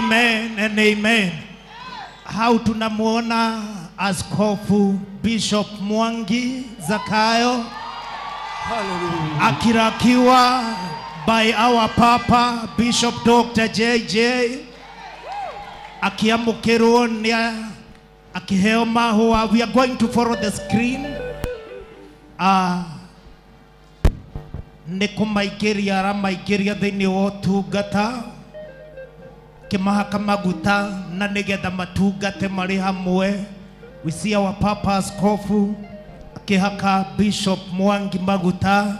Amen and amen. Hau tunamuona Askofu Bishop Mwangi Zakayo akirakiwa by our Papa Bishop Dr. JJ akiamukirwo ni akiheo mahua. We are going to follow the screen. Nĩ kũmaingĩria aramaingĩria thĩinĩ wa ũtungata kĩmahaka maguta na nĩgetha matungate marĩ hamwe. We see our Papa Askofu akĩhaka Bishop Mwangi maguta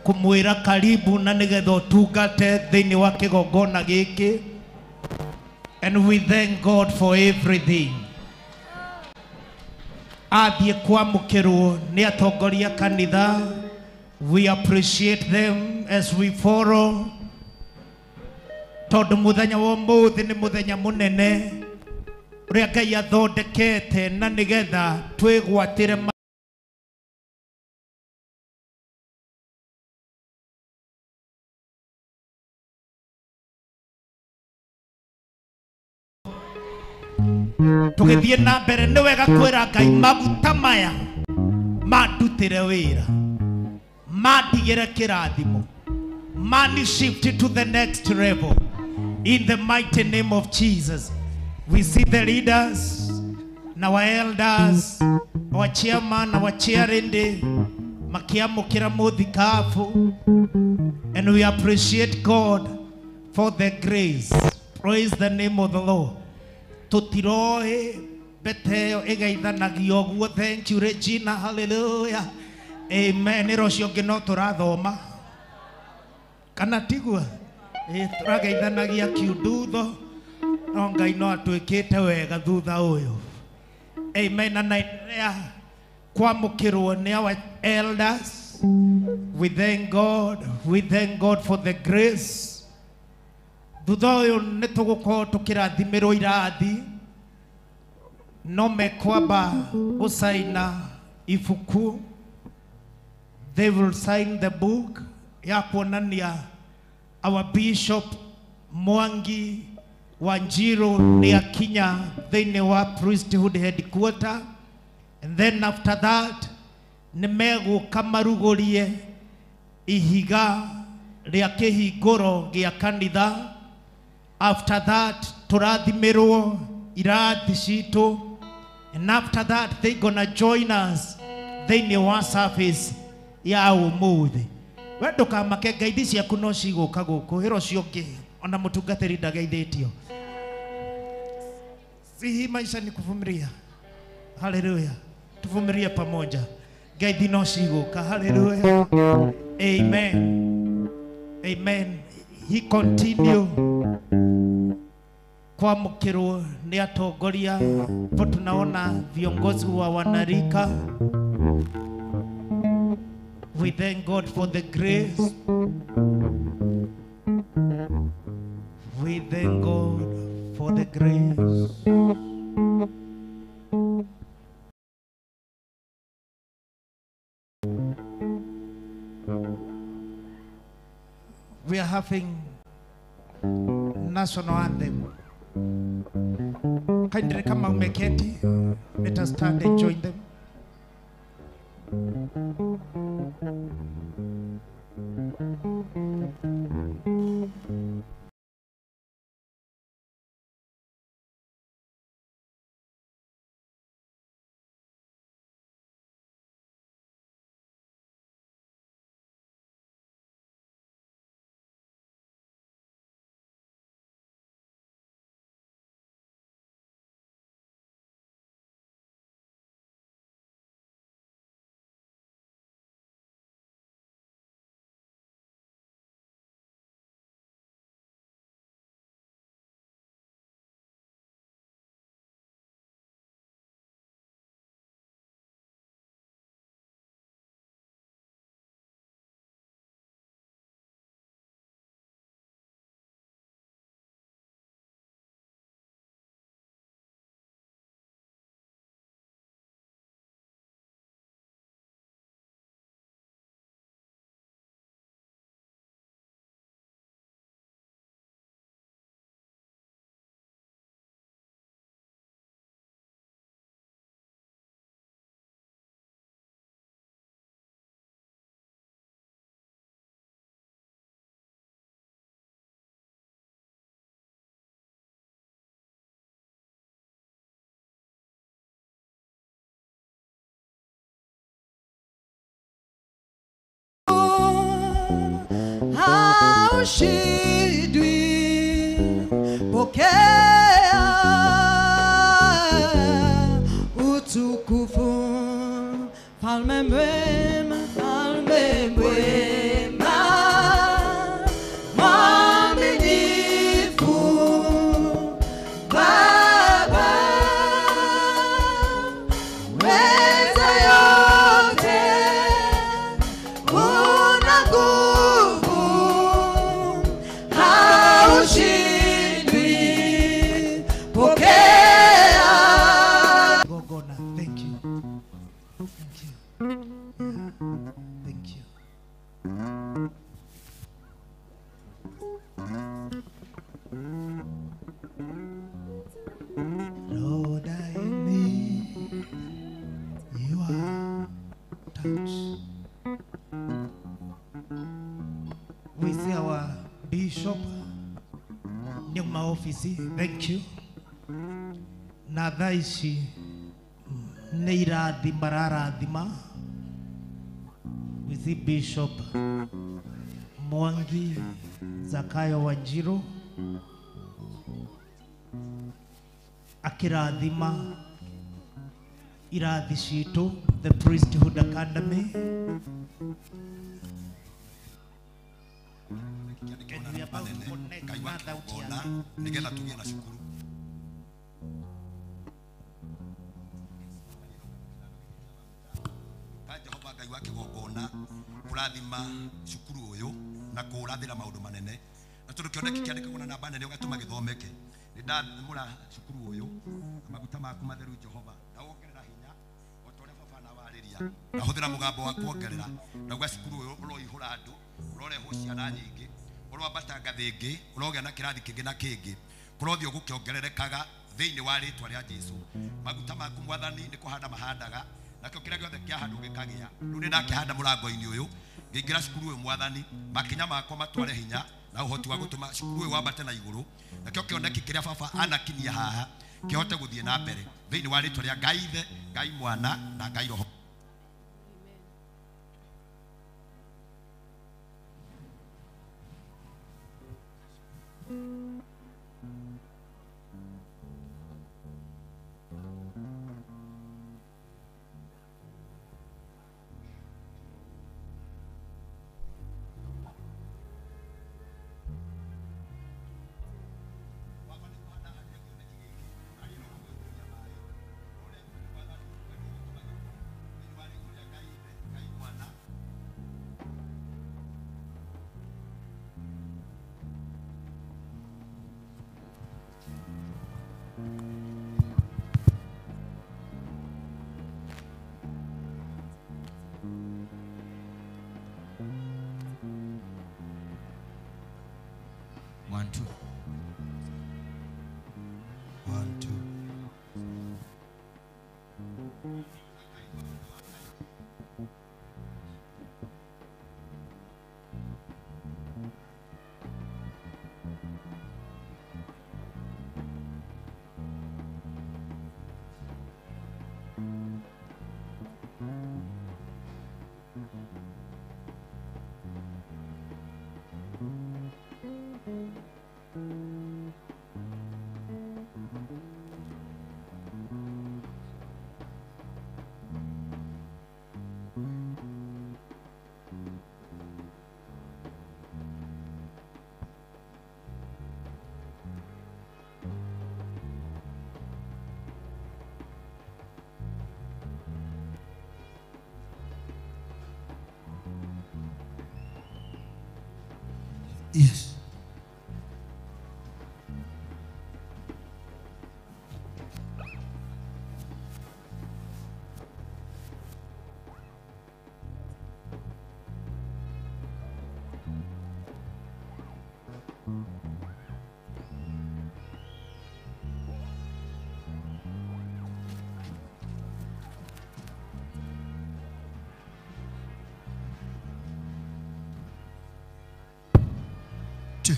kũmwĩra karibu na nĩgetha ũtungate thĩinĩ wa kĩgongona gĩkĩ. And we thank God for everything. Athiĩ kwamũkĩrwo nĩ atongoria kanitha. We appreciate them as we follow. Tondũ mũthenya wa ũmũthĩ nĩ mũthenya mũnene ũrĩa Ngai athondekete na nĩgetha twĩgwatĩre tũgĩthiĩ na mbere. Nĩ wega kwĩra Ngai maguta maya mandutĩre wĩra, mandigĩre kĩrathimo, money shift to the next level in the mighty name of Jesus. We see the leaders, our elders, our chairman, our chairlady makiamũkĩra mũthikabu, and we appreciate God for the grace. Praise the name of the Lord. Tũtiroĩ mbete ĩyo ĩgeithanagio ũguo. Thank you Regina, hallelujah, amen. Nĩ ũcio ũngĩ no tũrathoma kana tiguo? Tũrageithanagia kiundutho no Ngai no atwĩkĩte wega thutha ũyũ. Amen. Na naendelea kwamũkĩrwo nĩ our elders. We thank God, we thank God for the grace. Thutha ũyũ nĩ tũgũkorwo tũkĩrathimĩrwo irathi no mekwamba gũcaina ibuku. They will sign the book ya kuonania our Bishop Mwangi Wanjiru nĩ akinya thĩinĩ wa priesthood headquarter, and then after that nĩ megũka marugũrie ihiga rĩa kĩhingũro gĩa kanitha. After that tũrathimĩrwo irathi citũ, and after that they gonna join us thĩinĩ wa service ya ũmũthĩ. We ndũkamake, ngeithi ciaku no cigũka gũkũ hĩro ũcio ũngĩ ona mũtungatĩri ndageithĩtio. Si hii maisha ni kuvumilia. Haleluya, tuvumilie pamoja. Ngeithi no cigũka. Haleluya, amen, amen. He continue kwamũkĩrwo nĩ atongoria. Hapo tunaona viongozi wa wanarika. We thank God for the grace. We thank God for the grace. We are having national anthem. Kindly kama umeketi, let us stand and join them. Haushindwi, pokea utukufu. Mfalme mwema, mfalme mwema, mwaminifu Baba, weza yote, una nguvu, haushindwi, pokea. Gogona, thank you. Thank you. Yeah, thank you. Lord, I need your touch. We see our bishop, Nyuma office. Thank you. Na thaa ici nĩ irathima rarathima. We see Bishop Mwangi Zakayo Wanjiru akirathima irathi citũ, the Priesthood Academy. And we are about to connect na thauti yake. Nigetha tũgĩe na cukuru. Ka Jehova Ngai wa kĩgongona kũrathima cukuru ũyũ na kũũrathĩra maũndũ manene, na tondũ kĩoneki kĩandĩkagwo na namba nene ũgatũma gĩthomeke, nĩ ndamũra cukuru ũyũ na maguta maku matheru Jehova, na wongerera hinya o ta ũrĩa baba anawarĩria, na hũthĩra mũgambo wa kuongerera, ndauga cukuru ũyũ ũroihũra andũ, ũrorehwo ciana nyingĩ, ũroambata ngathĩ ĩngĩ, ũrogĩa na kĩrathi kĩngĩ na kĩngĩ, kũrothiĩ gũkĩongererekaga thĩinĩ wa rĩtwa rĩa Jesũ. Maguta maku Mwathani nĩ kũhanda mahandaga, nakĩo kĩrĩa gĩothe kĩahandwo gĩkagĩa. Rĩu nĩ ndakĩhanda mũrango-inĩ ũyũ, ngĩingĩra cukuru ũyũ Mwathani, makinya makwa matware hinya na ũhoti wa gũtũma cukuru ũyũ wambate na igũrũ, nakĩo kĩoneki kĩrĩa baba anakinyia haha kĩhote gũthiĩ na mbere thĩinĩ wa rĩtwa rĩa Ngai Ithe, Ngai Mwana na Ngai Roho. One, two. One, two. Yes. Two.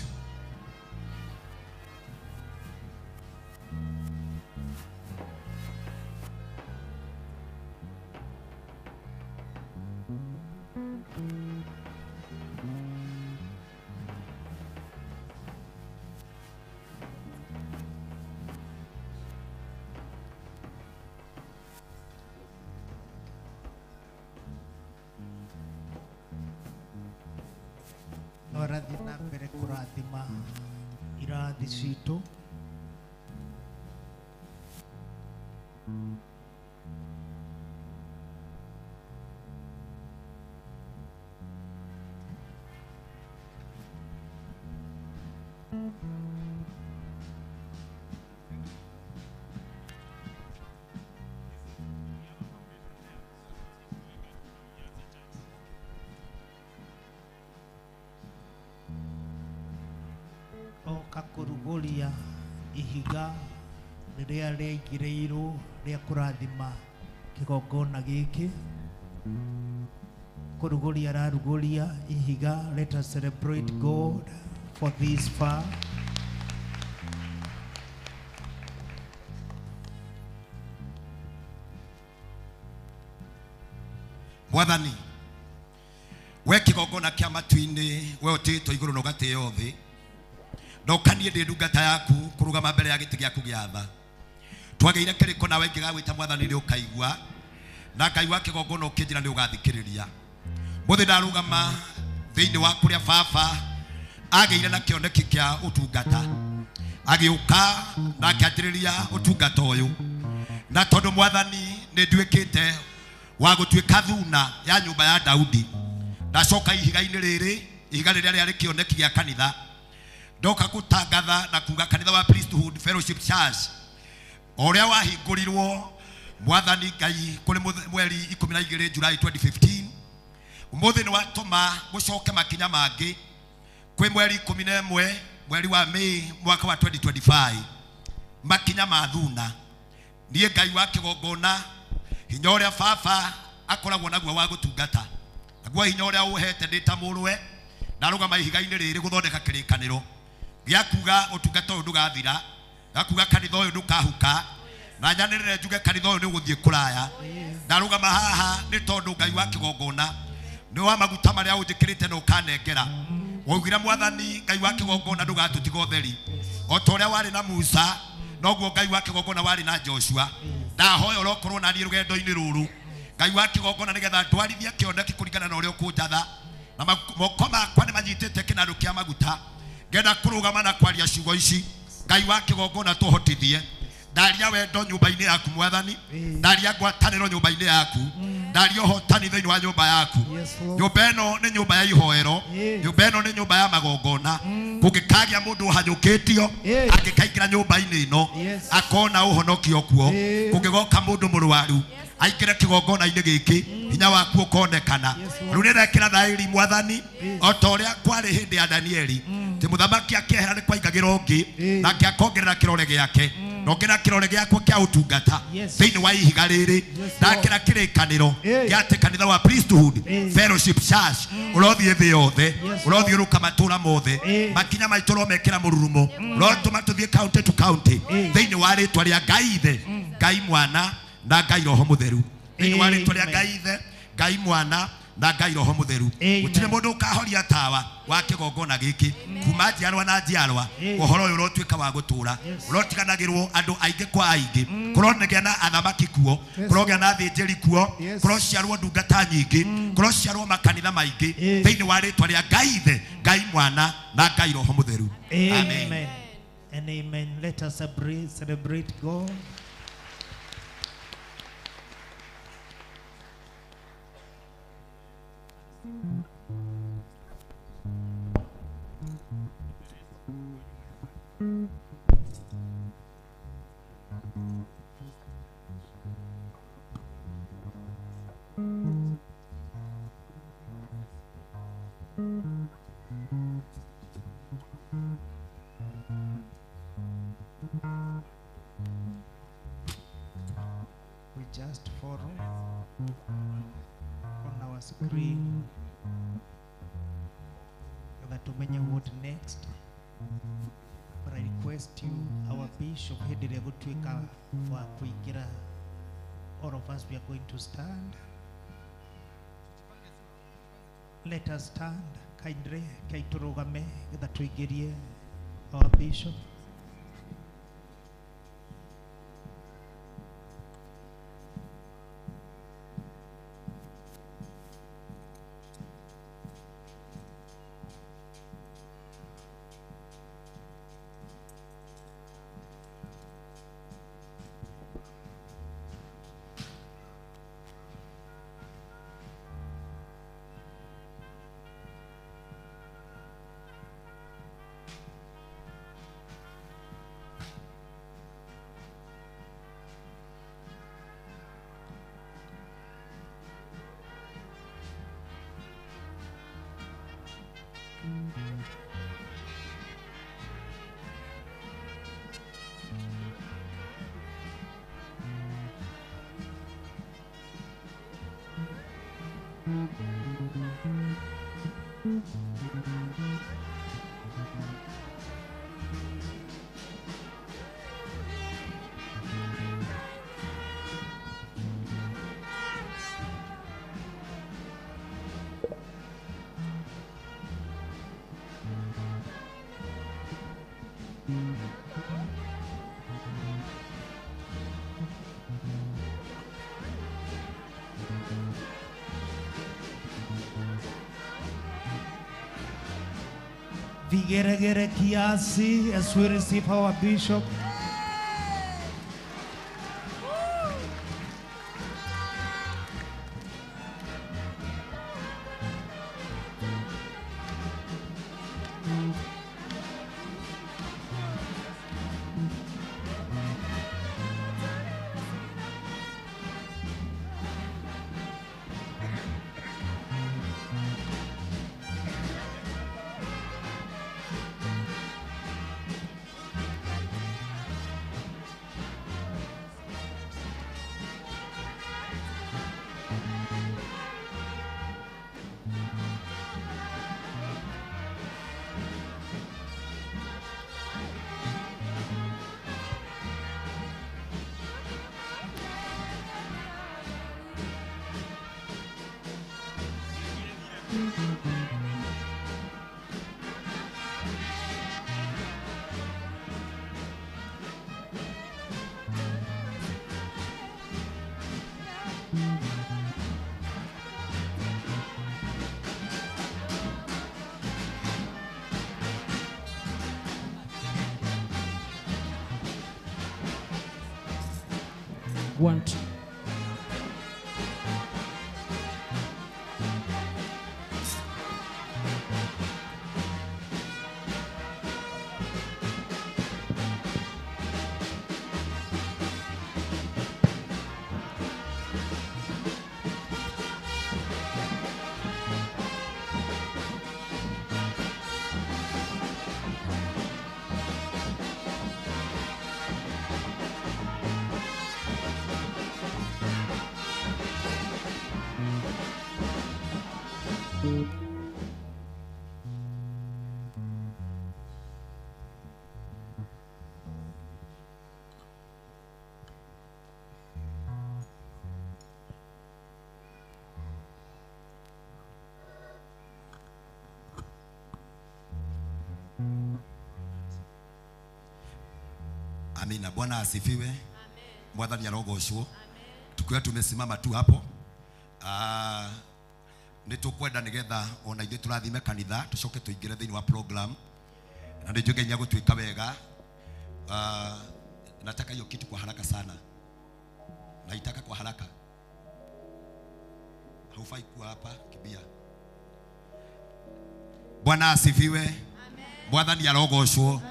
No arathiĩ na mbere kũrathima irathi citũ. Oka kũrugũria ihiga rĩrĩa rĩaigĩrĩirwo rĩa kũrathima kĩgongona gĩkĩ. Kũrugũria ararugũria ihiga. Let us celebrate God for this far. Mwathani, we kĩgongona kĩa matu-inĩ, we ũtĩĩtwo igũrũ na ũgatĩĩo thĩ, ndokanie ndĩ ndungata yaku kũrũgama mbere ya gĩtĩ gĩaku gĩa tha. Twagĩire kĩrĩko nawe ingĩgagwĩta Mwathani nĩ ũkaigua, na Ngai wa kĩgongona ũkĩnjĩra nĩ ũgathikĩrĩria. Mũthĩ ndarũgama thĩinĩ wa kũrĩa baba agĩire na kĩoneki kĩa ũtungata, agĩũka na akĩanjĩrĩria ũtungata ũyũ, na tondũ Mwathani nĩ nduĩkĩte wa gũtuĩka thuna ya nyũmba ya Daudi, ndacoka ihiga-inĩ rĩrĩ, ihiga rĩrĩa rĩarĩ kĩoneki gĩa kanitha, ndoka gũtangatha na kuga kanitha wa Priesthood Fellowship Church ũrĩa wahingũrirwo Mwathani Ngai kũrĩ mweri 12 July 2015, ũmũthĩ nĩ watũma gũcoke makinya mangĩ kwĩ mweri 11 mweri wa May mwaka wa 2025, makinya ma thuna. Niĩ Ngai wa kĩgongona, hinya ũrĩa baba akoragwo naguo wa gũtungata, naguo hinya ũrĩa ũhete ndĩ ta mũrũwe, ndarũgama ihiga-inĩ rĩrĩ gũthondeka kĩrĩkanĩro gĩa kuga ũtungata ũyũ ndũgathira, gĩa kuga kanitha ũyũ ndũkahuka, na nyanĩrĩre njuge kanitha ũyũ nĩ ũgũthiĩ kũraya. Ndarũgama haha nĩ tondũ Ngai wa kĩgongona nĩ wa maguta marĩa ũnjĩkĩrĩte na ũkanengera. Waugire Mwathani Ngai wa kĩgongona ndũgatũtiga ũtheri, o ta ũrĩa warĩ na Musa noguo Ngai wa kĩgongona warĩ na Joshua. Ndahoya ũrokorwo na niĩ rũgendo-inĩ rũrũ, Ngai wa kĩgongona, nĩgetha ndwarithie kĩoneki kũringana na ũrĩa ũkũnjatha, na moko makwa nĩ manyitĩte kĩnandũ kĩa maguta, ngenda kũrũgama na kwaria ciugo ici. Ngai wa kĩgongona tũhotithie. Ndaria wendo nyũmba-inĩ yaku Mwathani, ndaria ngwatanĩro nyũmba-inĩ yaku, ndaria ũhotani thĩinĩ wa nyũmba yaku. Nyũmba ĩno nĩ nyũmba ya ihoero, nyũmba ĩno nĩ nyũmba ya magongona. Kũngĩkagĩa mũndũ ũhanyũkĩtio angĩkaingĩra nyũmba-inĩ ĩno akona ũhonokio kuo. Kũngĩgoka mũndũ mũrwaru aikire kĩgongona-inĩ gĩkĩ, hinya waku ũkonekana. Rĩu nĩ ndekĩra thaĩri Mwathani, o ta ũrĩa kwarĩ hĩndĩ ya Danieli, atĩ mũthamaki akĩehera nĩ kwaingagĩra ũngĩ, nake akongerera kĩrore gĩake, nongera kĩrore gĩakwa kĩa ũtungata thĩinĩ wa ihiga rĩrĩ. Ndakĩra kĩrĩkanĩro gĩa atĩ kanitha wa Priesthood Fellowship Church ũrothiĩ thĩ yothe, ũrothiũrũka matũũra mothe, makinya maitũ ũromekĩra mũrurumo, ũrotũma tũthiĩ county to county thĩinĩ wa rĩtwa rĩa Ngai Ithe, Ngai Mwana na Ngai Roho Mũtheru. Thĩinĩ wa rĩtwa rĩa Ngai Ithe, Ngai Mwana na Ngai Roho Mũtheru. Gũtirĩ mũndũ ũkahoria tawa wa kĩgongona gĩkĩ kuma njiarwa na njiarwa. Ũhoro ũyũ ũrotuĩka wa gũtũũra, ũrotiganagĩrwo andũ aingĩ kwa aingĩ, kũronegĩa na athamaki kuo, kũrogĩa na athĩnjĩri kuo, kũrociarwo ndungata nyingĩ, kũrociarwo makanitha maingĩ thĩinĩ wa rĩtwa rĩa Ngai Ithe, Ngai Mwana na Ngai Roho Mũtheru. Amen and amen. Let us celebrate God. We just follow on our screen that tumenye what next. But I request you, our bishop hĩndĩ ĩrĩa gũtuĩka wa kũingĩra, all of us, we are going to stand. Let us stand kindly, kai tũrũgame getha tũingĩrie our bishop. Vigeregere kiasi as we receive our bishop. One, two. Amina. Bwana asifiwe. Mwathani arogocwo. Tukiwa tumesimama tu hapo, nĩ tũkwenda nĩgetha ona ithuĩ tũrathime kanitha tũcoke tũingĩre thĩinĩ wa program, na nĩ njũĩ Ngai nĩegũtwĩka wega. Nataka hiyo kitu kwa haraka sana, naitaka kwa haraka. Haufai kuwa hapa, kimbia. Bwana asifiwe. Mwathani arogocwo.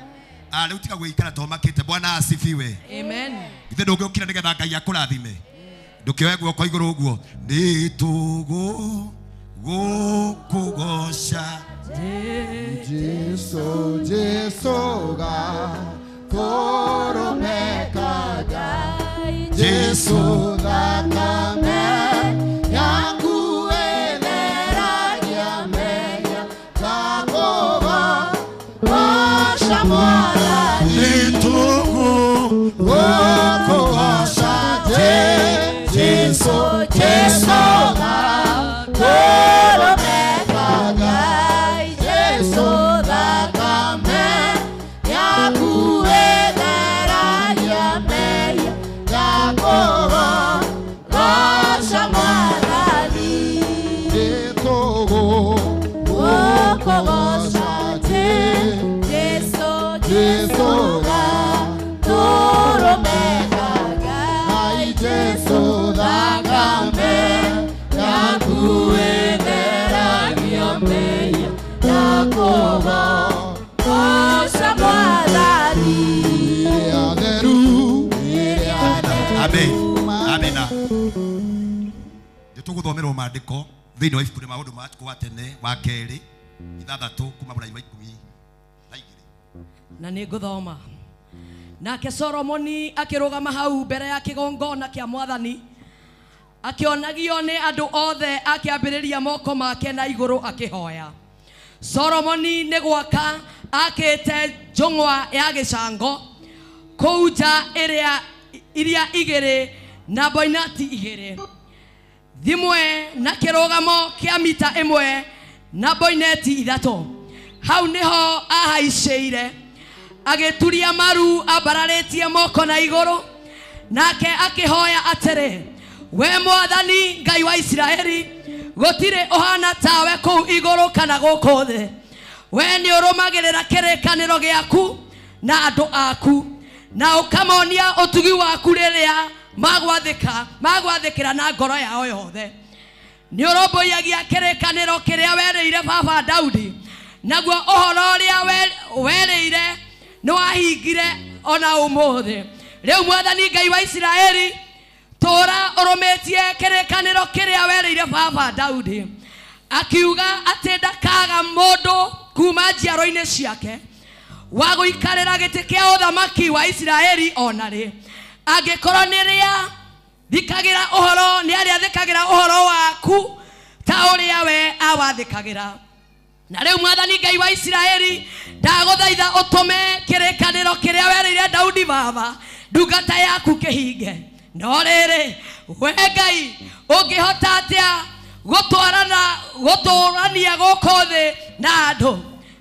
Rĩu tiga gwĩikara to makĩte. Bwana asifiwe. Amen. Githĩ ndũngĩũkira nĩgetha Ngai akũrathime? Ndũkĩoe guoko igũrũ ũguo. Nĩ tũgũkũgoca Jesu, Jesu ga koromekaga, Jesu thakame yaku ĩtheragia mehia, ngakũgoca Mwathani. Nĩ Tũgũkũgoca Jesu, Jesu ga koromekaga, Jesu thakame yaku ĩtheragia mehia, ngakũgoca Mwathani. Nĩ tũgũkũgoca Jesu, Jesu ga koromekaga, Jesu thakame yaku ĩtheragia mehia, ngakũgoca Mwathani. Amen. Amina. Nĩ tũgũthomerwo maandĩko thĩinĩ wa ibuku rĩa maũndũ ma matukũ wa tene wa kerĩ 6 kuma mũraini wa 12. Na nĩ ngũthoma. Nake Solomoni akĩrũgama hau mbere ya kĩgongona kĩa Mwathani, Akĩonagio nĩ andũ othe akĩambĩrĩria moko make na igũrũ akĩhoya. Solomoni nĩ gwaka akĩte njũng'wa ya gĩcango kũu nja iria igĩrĩ na boinati igĩrĩ thimwe na kĩrũgamo kĩa mita ĩmwe na boineti ithatũ. Hau nĩho ahaicĩire agĩturia maru ambararĩtie moko na igũrũ, nake akĩhoya atĩrĩ, we Mwathani Ngai wa Isiraeli, gũtirĩ ũhana tawe kũu igũrũ kana gũkũ thĩ. We nĩ ũrũmagĩrĩra kĩrĩkanĩro gĩaku na andũ aku, na ũkamonia ũtugi waku rĩrĩa magwathĩkĩra na ngoro yao yothe. Nĩ ũrũmbũyagia kĩrĩkanĩro kĩrĩa werĩire baba Daudi, naguo ũhoro ũrĩa werĩire nĩ wahingire ona ũmũthĩ. Rĩu Mwathani Ngai wa Isiraeli, tũra ũrũmĩtie kĩrĩkanĩro kĩrĩa werĩire baba Daudi, akiuga atĩ ndakaga mũndũ kuma njiaro-inĩ ciake wa gũikarĩra gĩtĩ kĩa ũthamaki wa Isiraeli ona rĩ, angĩkorwo nĩ rĩa thikagĩra ũhoro nĩ arĩa thikagĩra ũhoro waku ta ũrĩa we awathĩkagĩra. Na rĩu Mwathani Ngai wa Isiraeli, ndagũthaitha ũtũme kĩrĩkanĩro kĩrĩa werĩire Daudi baba ndungata yaku kĩhinge. No rĩrĩ, we Ngai ũngĩhota atĩa gũtũrania gũkũ thĩ na andũ?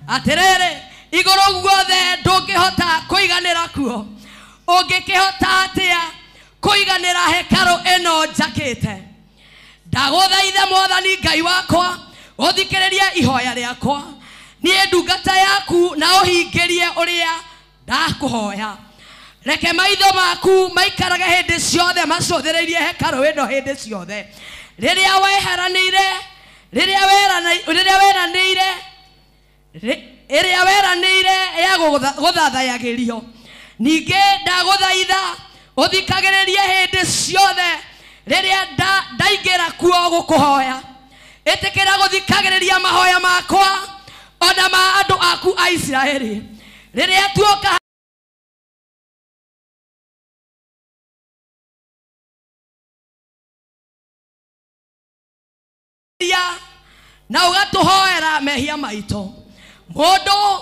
Atĩrĩrĩ, igũrũ guothe ndũngĩhota kũiganĩra kuo, ũngĩkĩhota atĩa kũiganĩra hekarũ ĩno njakĩte? Ndagũthaitha Mwathani Ngai wakwa, ũthikĩrĩrie ihoya rĩakwa niĩ ndungata yaku, na ũhingĩrie ũrĩa ndakũhoya. Reke maitho maku maikarage hĩndĩ ciothe macũthĩrĩirie hekarũ ĩno hĩndĩ ciothe, rĩrĩa weranĩire ĩrĩa weranĩire ya gũthathayagĩrio. Ningĩ ndagũthaitha ũthikagĩrĩrie hĩndĩ ciothe rĩrĩa ndaingĩra kuo gũkũhoya. Ĩtĩkĩra gũthikagĩrĩria mahoya makwa ona ma andũ aku a Isiraeli rĩrĩa tuoka na ũgatũhoera mehia maitũ. Mũndũ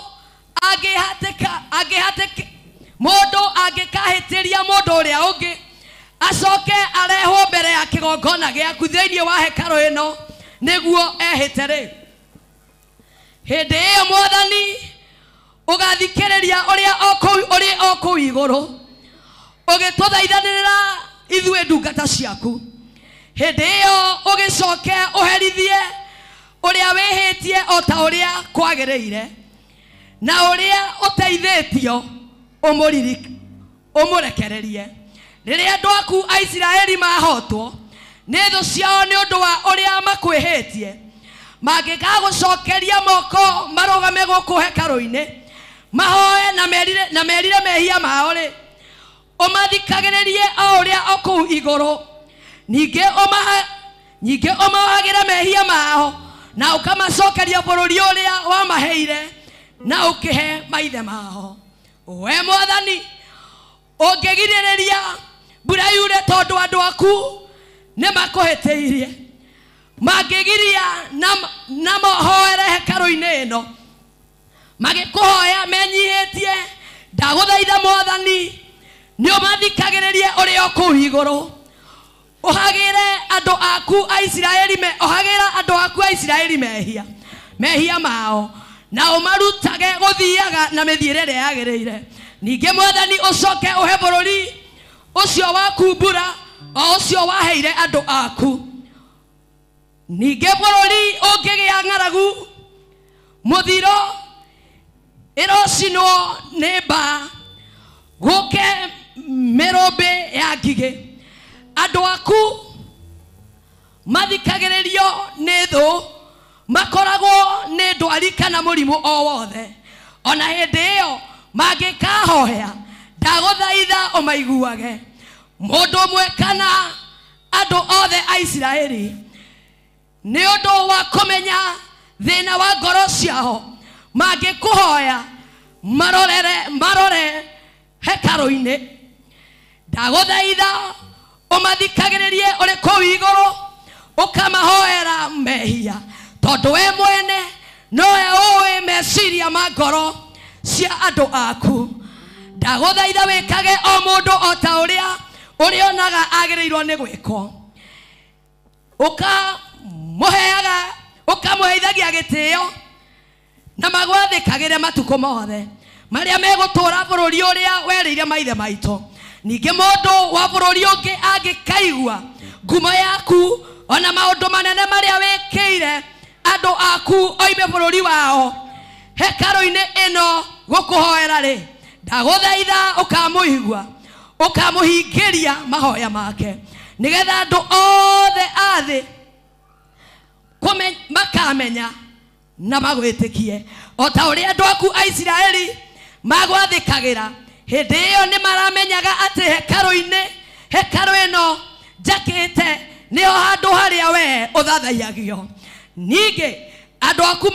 mũndũ angĩkahĩtĩria mũndũ ũrĩa ũngĩ acoke arehwo mbere ya kĩgongona gĩaku thĩinĩ wa hekarũ ĩno nĩguo ehĩte rĩ, hĩndĩ ĩyo Mwathani ũgathikĩrĩria ũrĩa ũrĩ o kũu igũrũ, ũgĩtũthaithanĩrĩra ithuĩ ndungata ciaku. Hĩndĩ ĩyo ũgĩcoke ũherithie ũrĩa wĩhĩtie o ta ũrĩa kwagĩrĩire, na ũrĩa ũteithĩtio ũmũrekererie. Rĩrĩa andũ aku a Isiraeli mahotwo nĩ thũ ciao nĩ ũndũ wa ũrĩa makwĩhĩtie, mangĩkagũcokeria moko marũgame gũkũ hekarũ-inĩ mahoe na merire mehia mao rĩ, ũmathikagĩrĩrie o ũrĩa o kũu igũrũ. Ningĩ ũmahagĩre mehia mao na ũkamacokeria bũrũri ũrĩa wamaheire na ũkĩhe maithe mao. We Mwathani, ũngĩgirĩrĩria mbura yure tondũ andũ aku nĩ makũhĩtĩirie, mangĩgiria na mahoere hekarũ-inĩ ĩno magĩkũhoya menyihĩtie, ndagũthaitha Mwathani nĩ ũmathikagĩrĩrie ũrĩa o kũu igũrũ. Ũhagĩre andũ aku a Isiraeli ũhagĩra andũ aku a Isiraeli mehia mao, na ũmarutage gũthiaga na mĩthiĩre ĩrĩa yagĩrĩire. Ningĩ Mwathani ũcoke ũhe bũrũri ũcio waku mbura o ũcio waheire andũ aku. Ningĩ bũrũri ũngĩgĩa ng'aragu, mũthiro ĩrocinwo nĩ mbaa, gũke mĩrũmbĩ ya ngigĩ, andũ aku mathikagĩrĩrio nĩ thũ, makoragwo nĩ ndwari kana mũrimũ o wothe. Ona hĩndĩ ĩyo mangĩkahoya, ndagũthaitha ũmaiguage, mũndũ ũmwe kana andũ othe a Isiraeli, nĩ ũndũ wa kũmenya thĩna wa ngoro ciao, mangĩkũhoya marore hekarũ-inĩ. Ndagũthaitha Ũmathikagĩrĩrie ũrĩ kũu igũrũ, ũkamahoera mehia, tondũ we mwene nowe ũĩ meciria ma ngoro cia andũ aku. Ndagũthaitha wĩkage o mũndũ o ta ũrĩa ũrĩonaga agĩrĩirwo nĩ gwĩkwo. Ũkamũheaga, ũkamũheithagia gĩtĩo na magwathĩkagĩre matukũ mothe marĩa megũtũũra bũrũri ũrĩa werĩire maithe maitũ. Ningĩ mũndũ wa bũrũri ũngĩ angĩkaigua ngumo yaku ona maũndũ manene marĩa wĩkĩire andũ aku oime bũrũri wao hekarũ-inĩ ĩno gũkũhoera rĩ, ndagũthaitha ũkamũigua, ũkamũhingĩria mahoya make, nĩgetha andũ othe a thĩ makamenya na magwĩtĩkie o ta ũrĩa andũ aku a Isiraeli magwathĩkagĩra. Hĩndĩ ĩyo nĩ maramenyaga atĩ hekarũ ĩno njakĩte nĩho handũ harĩa we ũthathaiagio. Ningĩ andũ aku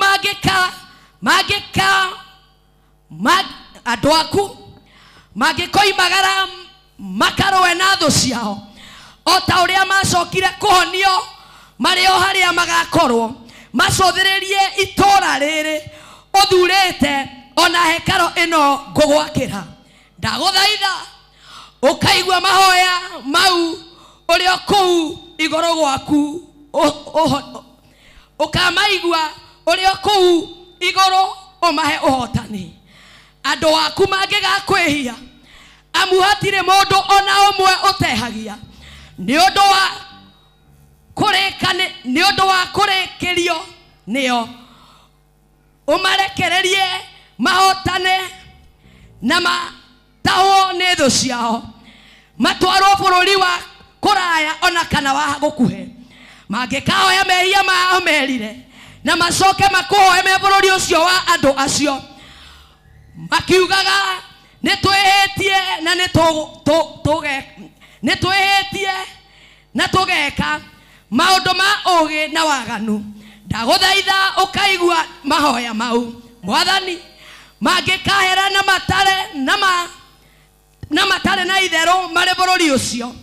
andũ aku mangĩkoimagara makarũe na thũ ciao o ta ũrĩa macokire kũhonio marĩ o harĩa magakorwo, macũthĩrĩrie itũũra rĩrĩ ũthurĩte ona hekarũ ĩno ngũgwakĩra. Ndagũthaitha ũkaigua mahoya mau ũrĩ o kũu igũrũ gwaku, ũkamaigua ũrĩ o kũu igũrũ ũmahe ũhotani. Andũ aku mangĩgakwĩhia, amu hatirĩ mũndũ ona ũmwe ũtehagia, nĩ ũndũ wa kũrĩkĩrio nĩo, ũmarekererie mahotane na matahwo nĩ thũ ciao, matwarwo bũrũri wa kũraya ona kana wa gũkuhĩ. Mangĩkahoya mehia mao merire na macoke makũhoe me bũrũri ũcio wa andũ acio, makiugaga nĩ twĩhĩtie na nĩ twĩhĩtie na tũgeka maũndũ ma ũũgĩ na waganu. Ndagũthaitha ũkaigua mahoya mau Mwathani. Mangĩkahera na matare na matare na itherũ marĩ bũrũri ũcio,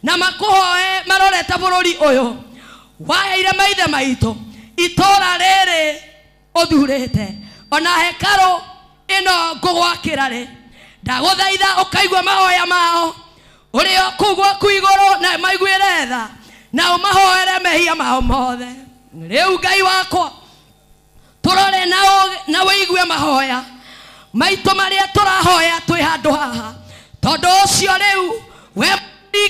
na makũhoe marorete bũrũri ũyũ waheire maithe maitũ, itũũra rĩrĩ ũthurĩte ona hekarũ ĩno ngũgwakĩra rĩ, ndagũthaitha ũkaigua mahoya mao ũrĩ o kũu gwaku igũrũ, na maiguĩre tha na ũmahoere mehia mao mothe. Rĩu Ngai wakwa, tũrore na wĩigue mahoya maitũ marĩa tũrahoya twĩ handũ haha. Tondũ ũcio rĩu we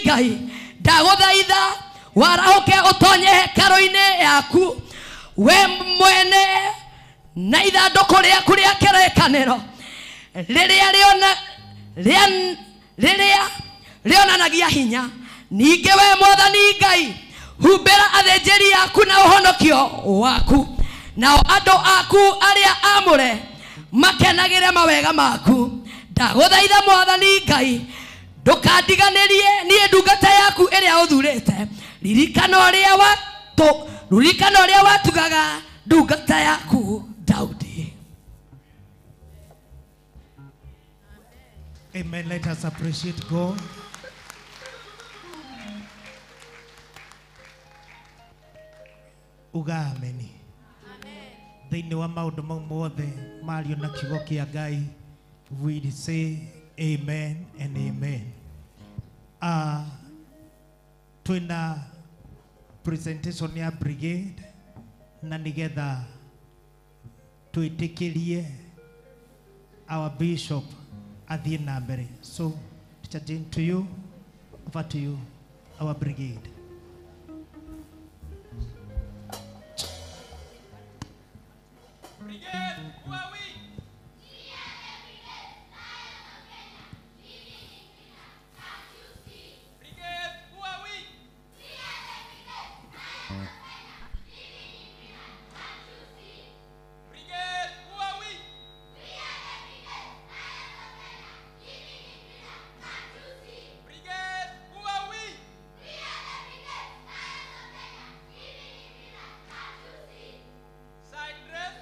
Ngai, ndagũthaitha warahũke ũtonye hekarũ-inĩ yaku we mwene na ithandũkũ rĩaku rĩa kĩrĩkanĩro rĩrĩa rĩonanagia hinya. Ningĩ we Mwathani Ngai, humbĩra athĩnjĩri aku na ũhonokio waku, nao andũ aku arĩa amũre makenagĩre mawega maku. Ndagũthaitha Mwathani Ngai, ndũkandiganĩrie niĩ ndungata yaku ĩrĩa ũthurĩte. Ririkana ũrĩa watugaga ndungata yaku Daudi. Amen. Let us appreciate God. Uga ameni. Thĩinĩ wa maũndũ mau mothe mario na kiugo kĩa Ngai, we say amen and amen. Twĩna presentation ya brigade na nĩgetha twĩtĩkĩrie our bishop athiĩ na mbere. So Teacher Jane, to you, over to you, our brigade. Brigade, who are we? Brigade, who are we? Brigade, who are we? Brigade, who are we? Side dress.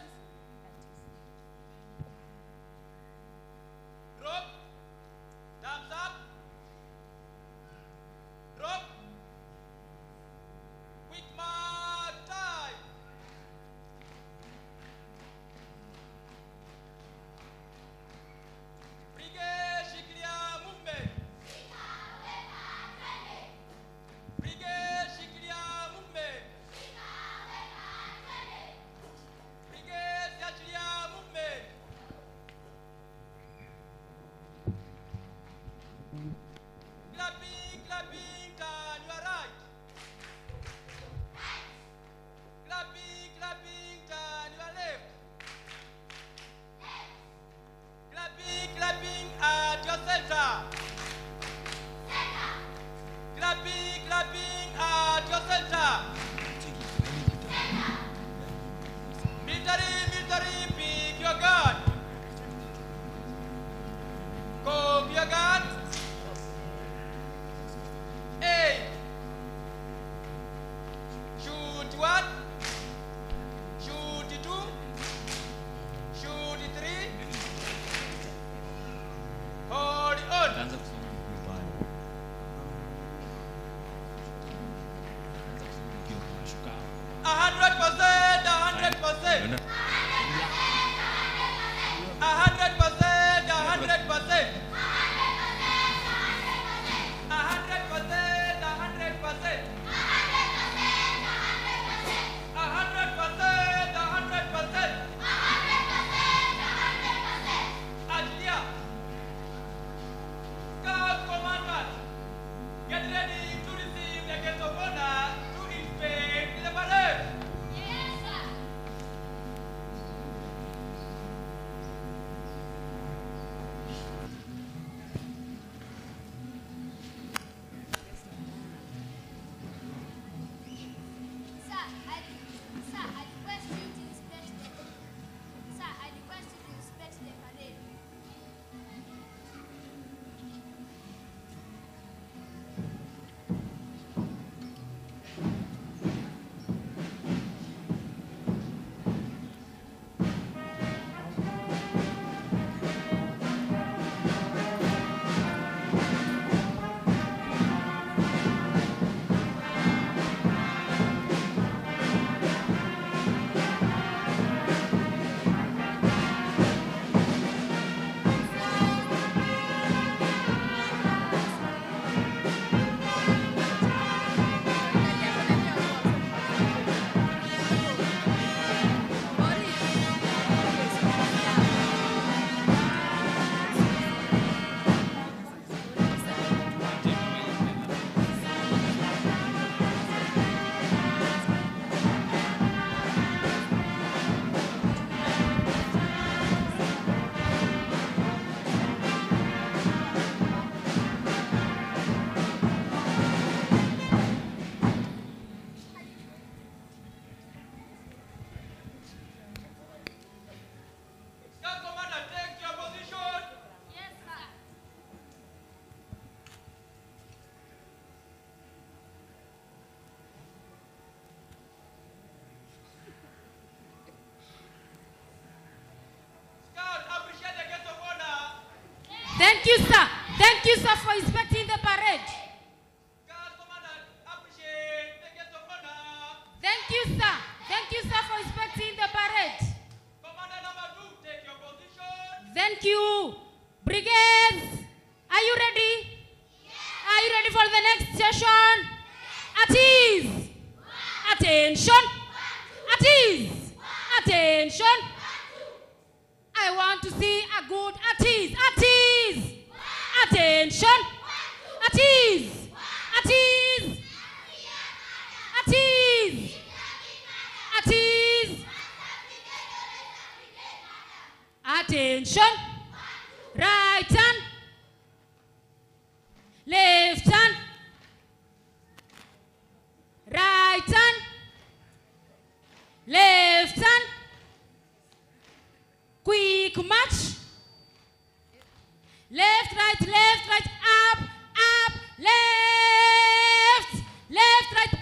Thank you, sir. Thank you, sir, for inspecting the parade. Guard commandant, appreciate the guest of honor. Thank you, sir. Thank you, sir, for inspecting the parade. Commander number 2, take your position. Thank you. Brigades, are you ready? Yes. Are you ready for the next session? Yes. At ease. Attention. At ease. Attention. I want to see a good at ease. At ease. Attention. At ease. At ease. At ease. At ease. Attention. Right hand. Left hand. Right hand. Left hand. Quick march. Left, right, up, up, left. Left, right,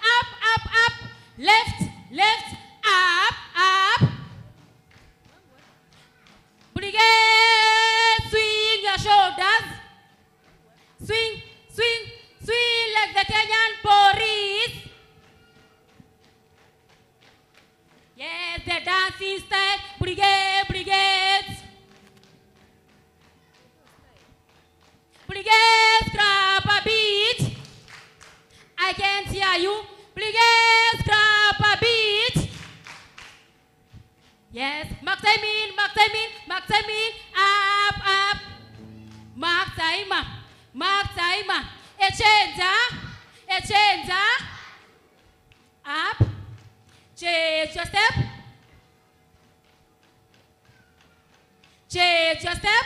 up, up, up. Left, left, up, up. Brigade, swing your shoulders. Swing, swing, swing like the Kenyan police. Yes, the dancing style, brigade, brigades. Brigade, grab a beat. I can't hear you. Brigade, grab a beat. Yes, mark time in, mark time in, mark time in, up, up. Mark time, mark time. A change, a change, up. Change your step. Change your step.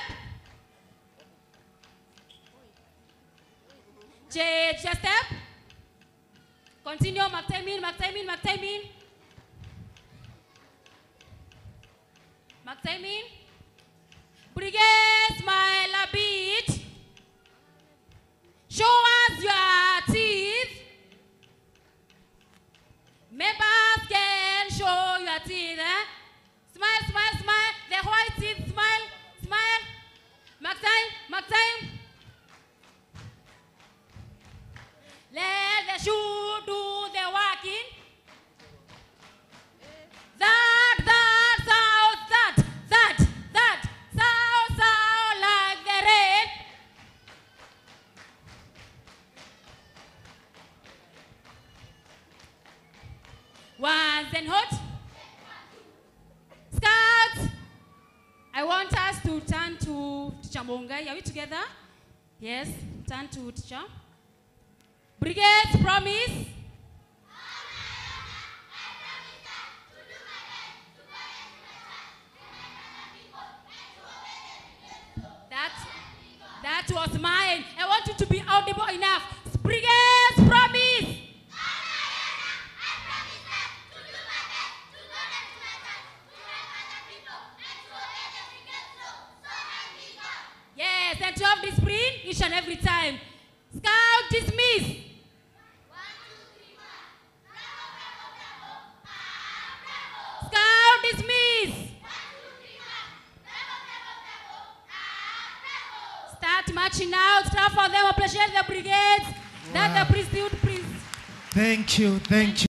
Change your step. Continue, mark time in, mark time in, mark time in. Mark time in. Brigade, smile a bit. Show us your teeth. Members can show your teeth. Eh? Smile, smile, smile. The white teeth, smile, smile. Mark time, mark time. Let the shoe do the working. That, sound, that, sound, sound like the rain. Once and hot. Scouts, I want us to turn to Teacher Mungai. Are we together? Yes, turn to Teacher. Brigades, promise. That was mine. I want you to be audible enough. Brigades, promise. Yes, and to have discipline each and every time. Scout, dismiss. 1, 2, 3, 4. Bravo, bravo, bravo. Bravo. Scout, dismiss. 1, 2, 3, 4. Bravo, bravo, bravo. Bravo. Start marching out. Clap for them. Appreciate the brigades. Wow. That the priesthood priest. Thank you. Thank you.